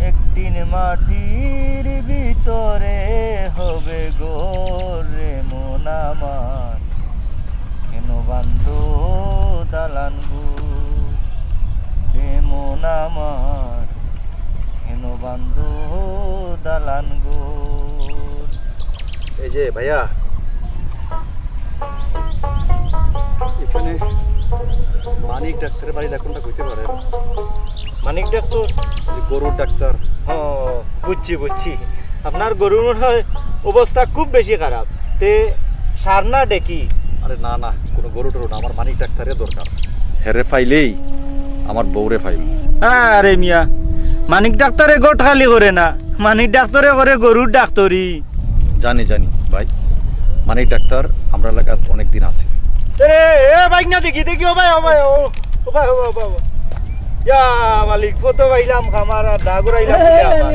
একদিন মাটির ভিতরে হবে ঘর রে মন আমার, কেন বান্ধো দালান ঘর রে মন আমার, কেন বান্ধো দালান ঘর। এই যে ভাইয়া, এখানে মানিক ডাক্তারের বাড়িটা কোনটা হইতে পারে? মানিক ডাক্তার? ওই গরুর ডাক্তার। ও, বুঝছি, বুঝছি। আপনার গরুর মনে হয় অবস্থা খুব বেশি খারাপ। তে সার না ডেকি? আরে না, না, কোনো গরু টরু না, আমার মানিক ডাক্তারের দরকার। হেরে পাইলেই আমার বউরে পাইমু। আরে মিয়া, মানিক ডাক্তারে গোট খালি করে না, মানিক ডাক্তারে করে গরুর ডাক্তারি। জানি, জানি ভাই, মানিক ডাক্তার আমরা এলাকাত অনেক দিন আছে। এ, এ, বাইক না দেখি, দেখি, ও ভাই, ও ভাই, ও, ও ভাই, ও ভাই, ও ভাই, ও ভাই। ইয়া মালিক, কত পাইলাম খামার আর দা ঘুরাইলাম বলে আবার।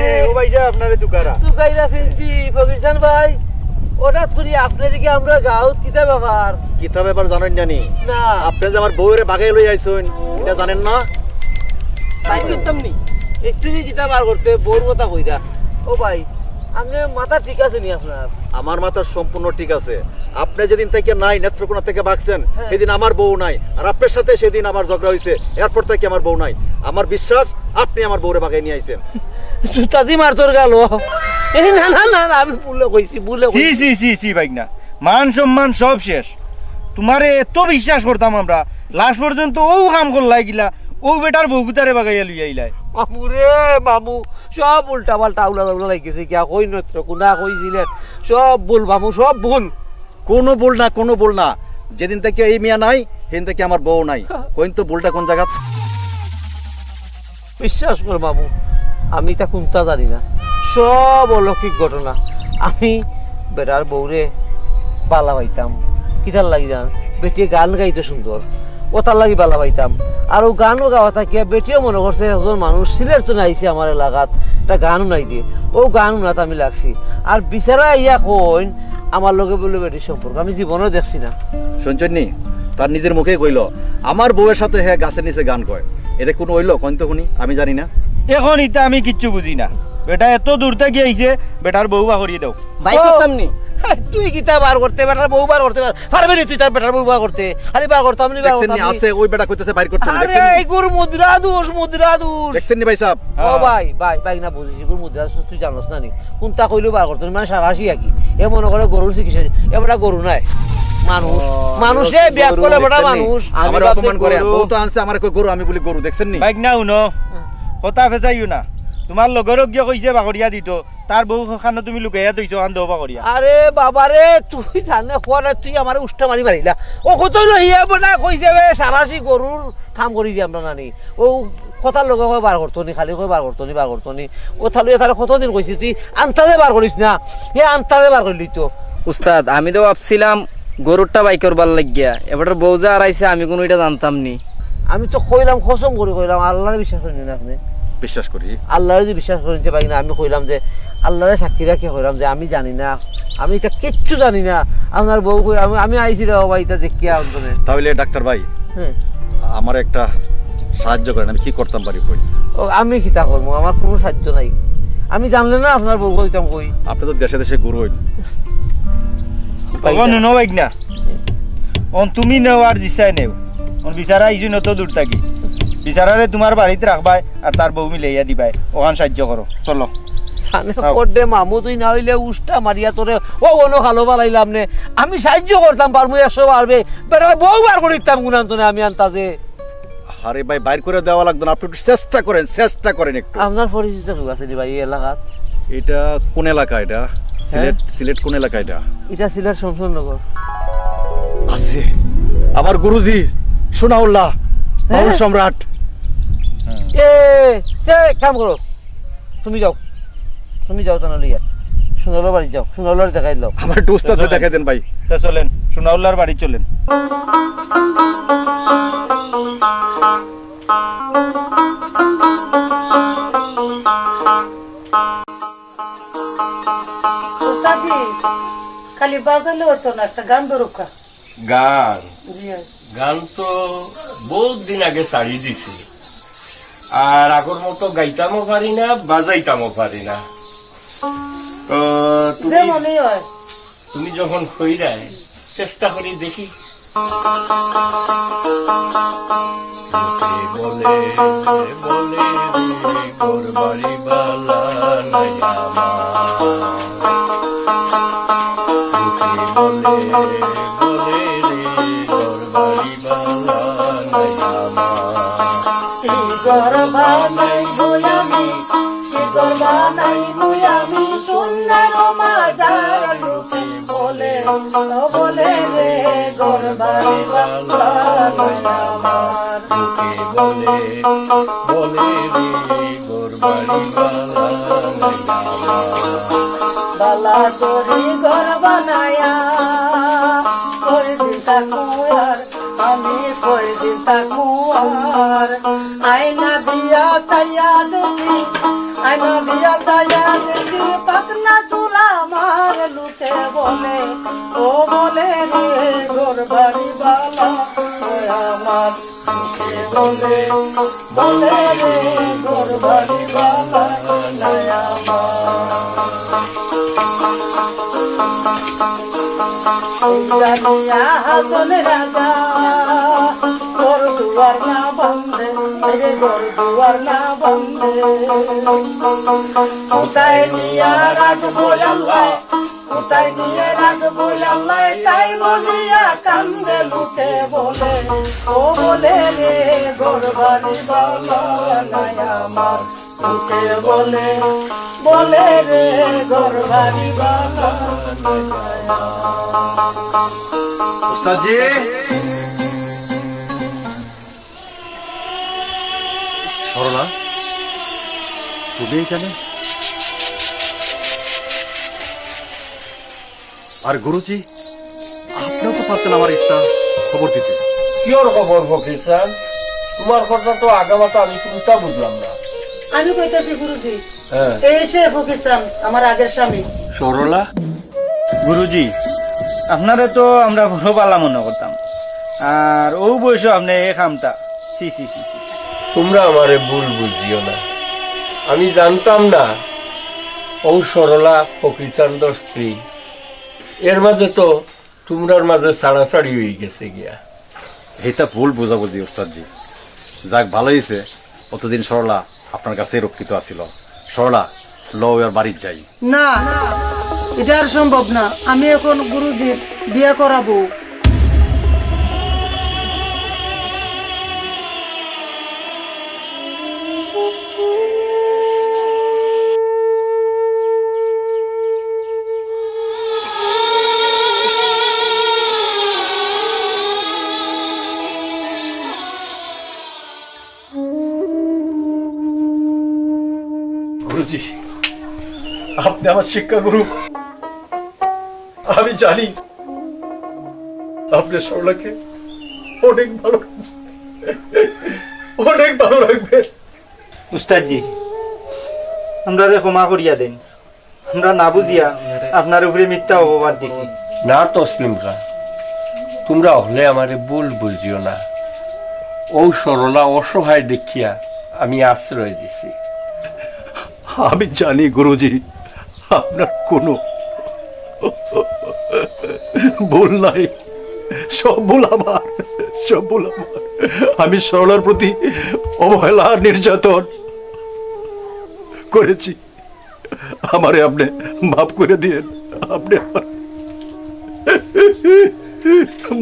এ, ও ভাই, যা আপনারে তুকারা। তুকাইরা ফিরছি, ফকির চান ভাই, হঠাৎ করি আপনার দিকে আমরা গাউত কিতা ব্যাপার? কিতা ব্যাপার জানেন জানি? না। আপনি যে আমার বউরে বাগাই লই আইছইন, এটা জানেন না? তাই করতাম নি। একটু কিতা বার করতে, বউর কথা কইরা। ও ভাই, আপনার মাথা ঠিক আছে নি আপনার? আমার মাথা সম্পূর্ণ ঠিক আছে। আপনি যেদিন থেকে নাই, নেত্রকোনা থেকে ভাগছেন, হ্যাঁ। সেদিন আমার বউ নাই। আর আপনার সাথে সেদিন আমার ঝগড়া হইছে, এরপর থেকে আমার বউ নাই। আমার বিশ্বাস, আপনি আমার বউরে বাগাই নিয়ে আইছেন। জুতা দি মার তোর গালো। এই না, না, না, না, আমি ভুলে কইছি, ভুলে ছি, কইছি। ছি, ছি, ছি, ভাইগনা। মান সম্মান সব শেষ। তোমারে এত বিশ্বাস করতাম আমরা, লাস্ট পর্যন্ত ও কাম করলাই গিলা, ও বেটার বউ গুতারে বাগাইয়া লইয়া আইলাই। মামু রে, মামু, সব উল্টা পাল্টা উলা উলা লাগিছে, কিয়া কই নত্র, কুনা কই সিলেট, সব ভুল মামু, সব ভুল। কোনো ভুল না, কোনো ভুল না। যেদিন থেকে এই মিয়া নাই, সেদিন থেকে আমার বউ নাই। কইন তো ভুলটা কোন জায়গাত? বিশ্বাস কর মামু, আমি ইতা কুন্তা জানি না, সব অলৌকিক ঘটনা। আমি বেটার বউরে বালা পাইতাম, কিতার লাগি জান, বেটিয়ে গান গাইতো সুন্দর, ওতার লাগি বালা পাইতাম। আর ও গানও গাওয়া থাকিয়া বেটিয়ে মনে করছে একজন মানুষ সিলেট তো আইছে আমার এলাকাত, একটা গান হুনাই দিয়ে, ও গান হুনাত আমি লাগছি। আর বিচারা আইয়া কইন আমার লগে বলে বেটির সম্পর্ক, আমি জীবনেও দেখছি না। শুনছেন নি? তার নিজের মুখেই কইল, আমার বউয়ের সাথে হে গাছের নিচে গান কয়। এটা কোনো হইলো? কইন তো শুনি, আমি জানি না। এখন ইতা আমি কিচ্ছু বুঝি না। বেটা এত দূর থাকি আইছে, বেটার বউ বার করিয়া দেও। ভাই ও, করতাম নি। তুই কিতা বার করতে, বেটার বউ বার করতে পার-, পারবে নি তুই তার বেটার বউ বার করতে? খালি বার করতাম নি, বার দেখছেন নি? করতাম নি। আছে, ওই বেটা কইতেছে বাইর করতে না, আরে, দেখছেন নি? এই গরু মুদ্রা দোষ, মুদ্রা দোষ। দেখছেন নি ভাই সাহেব? ও হ্যাঁ। ভাই, ভাই, ভাই, না বুঝেছি, গরু মুদ্রা দোষ তুই জানোস না নি? কোনটা কইলেও বার করতো না, মানে সারা আসি আর কি। এ মনে করে গরুর চিকিৎসা, এ বেটা গরু নাই, মানুষ। ও, মানুষে আমি বিয়াক গরু করলে বেটা দেখছেন নি? মানুষ। আমি আমারে বাপসে অপমান করে, গরু। বউ তো আনছে, আমারে কয় গরু, আমি বলি গরু, দেখছেন নি? বাইক না হুনো, কথা ফেচাইও না। তোমার লগর গিয়ে কইছে বাকরিয়া দিত, তার বউ খানো তুমি লুকাইয়া দইছো, খান দেও বাকরিয়া। আরে বাবা রে, তুই জানে খোয়া না, তুই আমারে উষ্টা মারি মারিলা। ও কত হইলো হিয়া বেটা কইছে বে, সারাসি গরুর কাম করি যে আমরা নানি। ও কথার লগে কয় বার করতো নি, খালি কয় বার করতো নি, বার করতো নি। ও থালু এ তারে কতদিন কইছি, তুই আন্তাজে বার করিস না, হে আন্তাজে বার করলি তো। উস্তাদ, আমি তো ভাবছিলাম গরুরটা বাই করবার লাগিয়া, এবার বউ যে আরাইছে, আমি কুনু ইটা জানতাম নি। আমি তো কইলাম, কসম করি কইলাম, আল্লারে বিশ্বাস করি না আপনে? বিশ্বাস করি। আল্লারে যদি বিশ্বাস করি নিতে পারি না, আমি কইলাম যে আল্লারে সাক্ষী রাখি কইলাম যে আমি জানি না, আমি ইটা কিচ্ছু জানি না। আপনার বউ কই, আমি, আমি আইছি রে বাবা, ইটা দেখিয়া আনতনে। তাহলে ডাক্তার ভাই, হ্যাঁ। আমারে একটা সাহায্য করেন, আমি কি করতাম পারি কই? ও, আমি কিতা করমু? আমার কুনু সাহায্য নাই। আমি জানলে না আপনার বউ কইতাম কই। আপনে তো দেশে দেশে ঘুরইন। বাবা, নুনো বাইক না। অন তুমি নেও আর জিসায় নেও। অন বিচারা আইছইন অত দূর থাকি। বিচারারে তুমার বাড়িত রাখবায় আর তার বউ মিলাইয়া দিবায়। অখান সাহায্য করো। চলো। জানে আও। পড়ে মামু, তুই না অইলে উষ্টা মারিয়া তোরে ও অনো খালো বালাইলাম নে। আমি সাহায্য করতাম পারমু একশো বার বে। বেটার বউ বার করি দিতাম কুনান্তনে আমি আন্তাজে। আরে ভাই, বাইর করি দেওয়া লাগতো না, আপনে একটু চেষ্টা করেন, চেষ্টা করেন একটু। আপনার পরিচিত কেউ আছে নি ভাই এই এলাকাত? ইটা কুন এলাকা ইটা? সিলেট, সিলেট কুন এলাকা ইটা? ইটা সিলেট শমশেরনগর। আছে। আমার গুরুজি, সোনাউল্লাহ, হ্যাঁ? বাউল সম্রাট। এ, এ, কাম করো। তুমি যাও, তুমি যাও, তা নাহলে ইয়া, সোনাউল্লার বাড়ি যাও, সোনাউল্লার দেখাই দাও। আমার একটু উস্তাদ চলেন। দেখাই দেন ভাই। তা চলেন, সোনাউল্লার বাড়ি চলেন। উস্তাদজি, খালি বাজাইলে অইতো না, একটা গান ধরুক্কা। গান? জি, অয়। গান তো বউত দিন আগে ছাড়ি দিছি, আর আগর মতো গাইতামও পারি না, বাজাইতামও পারি না। তো তুমি, যে মনেই অয়। তুমি যখন কইরায়, চেষ্টা করি দেখি। লোকে বলে, বলে রে, ঘর বাড়ি বালা নাই আমার। লোকে বলে, বলে রে, ঘর বাড়ি বালা নাই আমার। কি ঘর বানাইবো আমি, কি ঘর বানাইবো আমি, সোনার মাজার। লোকে বলে, বলে রে, ঘর বাড়ি বালা নাই আমার। লোকে বলে, বলে রে, ঘর বাড়ি বালা নাই আমার। বালা করি ঘর বানাইয়া, কয়দিন থাকমু আর, আমি কয়দিন থাকমু আর। আয়না দিয়া চাইয়া দেখি, আয়না দিয়া চাইয়া দেখি, পাকনা চুল আমার। লোকে বলে, ও বলে রে, ঘর বাড়ি বালা নাই আমার। লোকে বলে, বলে রে, ঘর বাড়ি বালা নাই আমার। এই জানিয়া হাছন রাজা, ঘর দুয়ার না বান্ধে, এই যে ঘর দুয়ার না বান্ধে। কোথায় নিয়া রাখবো আল্লাহ, কোথায় নিয়া রাখবো আল্লাহ, তাই বলিয়া কান্দে। লোকে বলে, ও বলে রে, ঘর বাড়ি বালা নাই আমার। লোকে বলে, বলে রে, ঘর বাড়ি বালা নাই আমার। উস্তাদজি। সরলা, তুমি এখানে? আর গুরুজি, আপনেও তো পারতেন আমার একটা খবর দিতে। কিওর খবর ফকির সাব? তুমার কথা তো আগামাতা আমি কুন্তা বুঝলাম না। আমি কইতাছি গুরুজি, হ্যাঁ। এই সে ফকির সাব, আমার আগের স্বামী। সরলা? গুরুজি, আপনারে তো আমরা বড় বালা মনো করতাম, আর অউ বয়সো আপনে এই কামটা, ছি, ছি, ছি, ছি। তুমরা আমারে ভুল বুঝিও না, আমি জানতাম না অউ সরলা ফকির চান্দর স্ত্রী। এর মাঝে তো তুমরার মাঝে ছাড়াছাড়ি অইগেছে গিয়া। ইটা ভুল বুঝাবুঝি উস্তাদজি। যাক, ভালা অইছে, অতদিন সরলা আপনার কাছেই রক্ষিত আছিল। সরলা, লও এবার বাড়িত যাই। না, ইটা আর সম্ভব না। আমি এখন গুরুজির বিয়া করাবো। জি, আপনি আমার শিক্ষাগুরু। আমি জানি আপনি সরলাকে অনেক ভালো, অনেক ভালো রাখবেন। উস্তাদজি, আমরারে ক্ষমা করিয়া দেন, আমরা না বুঝিয়া আপনার উপরে মিথ্যা অপবাদ দিছি। না তসলিম খান, তুমরা অকলে আমারে ভুল বুঝিও না। অউ সরলা অসহায় দেখিয়া আমি আশ্রয় দিছি। আমি জানি গুরুজি, আপনার কোনো ভুল নাই, সব ভুল আমার, সব ভুল আমার। আমি সরলার প্রতি অবহেলা, নির্যাতন করেছি। আমারে আপনি মাফ করে দিয়েন, আপনি আমার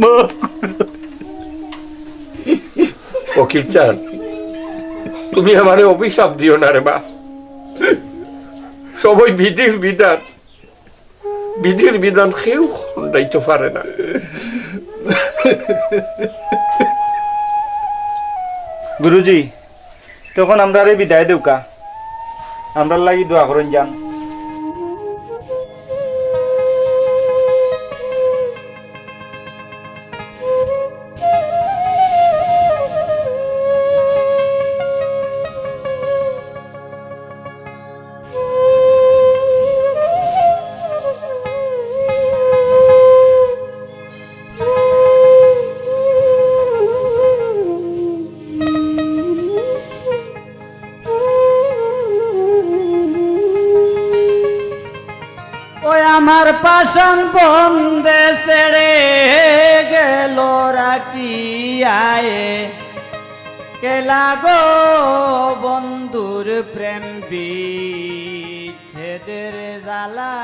মাফ করে। ফকির চান, তুমি আমারে অভিশাপ দিও না রে বা। সবই বিধির বিধান, বিধির বিধান কেউ খণ্ডাইতে পারে না। গুরুজি, তখন আমরারে বিদায় দেউক্কা, আমরার লাগি দোয়া করইন যান। ওই আমার পাষাণ বন্দে ছেড়ে গেল রাখিয়ায়, কেলা গো বন্ধুর প্রেম বিচ্ছেদের জ্বালা।